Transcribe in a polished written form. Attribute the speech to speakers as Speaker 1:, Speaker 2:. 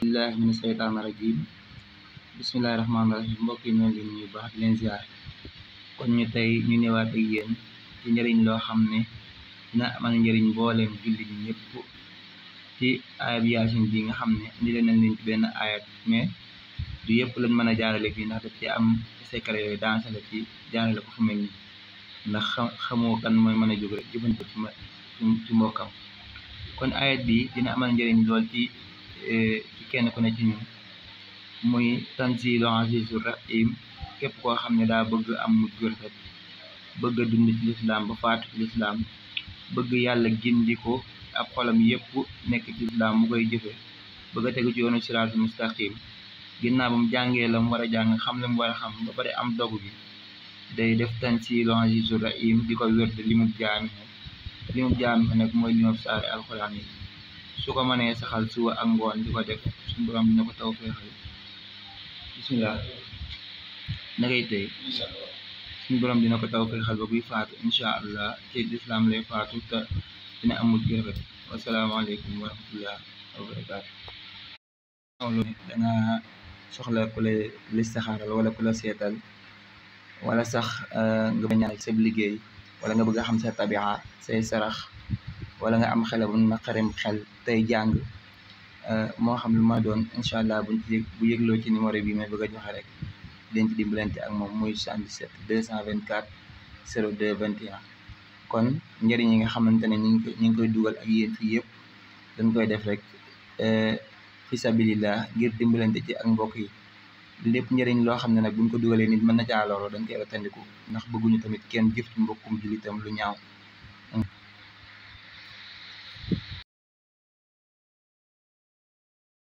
Speaker 1: billahi mina seytaani rajim bismillahi rahmaani rahim mbokk yi ñoo ngi nuyu baax di leen ziar kon ñu tey ñu ñëwaat ak yéen ci njëriñ loo xam ne dina amal njëriñ mbooleem jullit ñi ñëpp ci ayab yaasin bi nga xam ne indi leen nañ leen ci benn ayat mais du yëpp lañ mën a jaarale fii ndax daf ci am secret yooyu dansala ci jaarale ko fu mel ni ndax xamoo kan mooy mën a jóg rek jëfandikoo ci mbokkam kon ayat bi dina amal njëriñ lool ci kenn ku ne ci ñun muy tanzilu azizur rahim képp koo xam ne daa bëgg am mujj gu rafet bëgg a dund ci lislaam ba faatu ci lislaam bëgg yàlla gindi ko ab xolam yëpp nekk ci lislaam mu koy jëfe bëgg a tegu ci yoonu siraatul mustaqim ginnaaw ba mu jàngee la mu war a jàng xam la mu war a xam ba pare am dogu bi day def tanzilu azizur rahim di ko wér de limub jaami nag mooy limub saari alxuraan yi su ko mënee saxal suba ak ngoon di ko def suñu borom dina ko taw feexal bismillah nakay tey suñu borom dina ko taw feexal ba buy faatu incha allah ci lislaam lay faatu te dina amul gi rafet wasalaamaaleykum wa rahmatullah wa barakaatu danga soxla ku la listixaaral wala ku la seetal wala sax nga bañaan ci sa liggéey wala nga bëgg a xam sa tabia say sarax wala nga am xel bu naqarim xel tey jàng moo xam lu ma doon incha allah bu yëgloo ci numéro bi may bëgg a joxe rek dañ ci dimbalante ak moom muy 77 224 02 21 kon njëriñ yi nga xamante ne ñu ngi koy dugal ak yéen fii yëpp dañ koy def rek fi sabilillah ngir dimbalante ci ak mbokk yi lépp njëriñ loo xam ne nag buñ ko dugalee nit mën na caa looloo dañ koy wattandiku ndax bëgguñu tamit kenn jëf ci mbokkum jullitam lu ñaaw